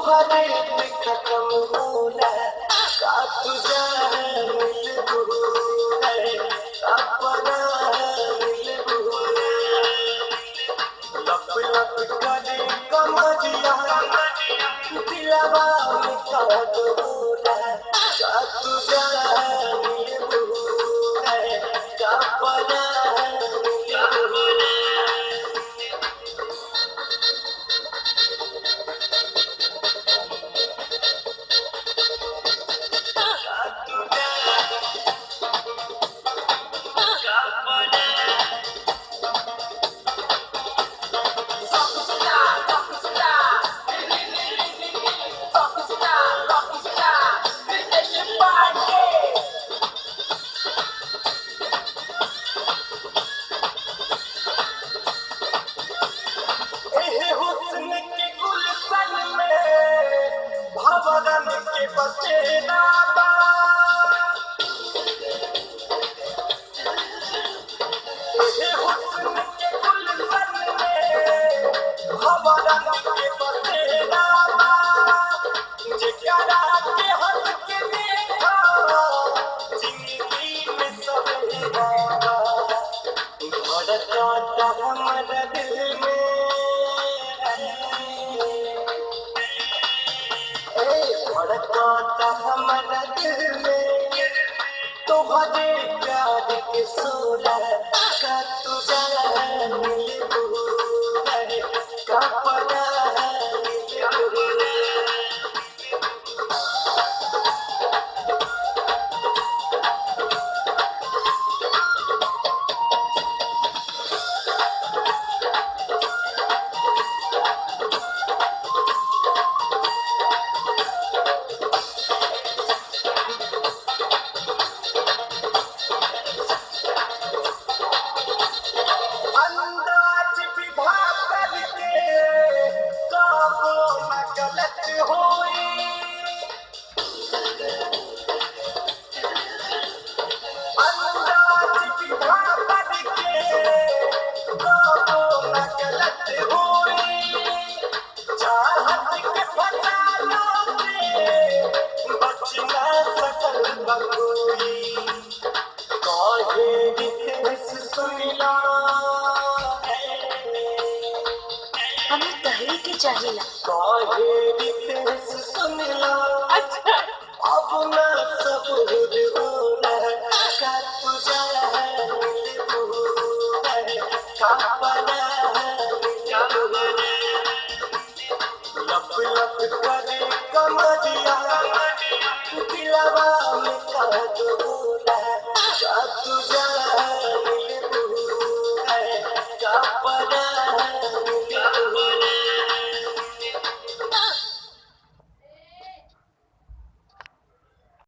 तोहरे पे खत्म होला का तुझा मिल है अपना मिल लप लप करे कमरिया दिलवा में का होला का तुझा मिल है अपना मिल। एहे हुस्न के गुलशन में भंवरन के बसेरा बा। एहे हुस्न के गुलशन में भंवरन के बसेरा बा। जेकरा के हंस के देखा जिंदगी में सवेरा बा। धड़कता हमरा दिल में ए धड़कता हमरा दिल में तोहरे प्यार के सोला का तुझा मिल है का पता मिल। अंदाज विभा करके काबू न गलत होई। अंदाज विभा करके काबू न गलत होई। चाहत के फसाना से बच न सकल बकोई। काहे रितेश सुनला है हमें तहरी के चाहिला। काहे रितेश सुनला अच्छा। अब ना सबूर होला का तुझा मिल है का पना मिल। लप लप करे कमरिया दिलवा में का होला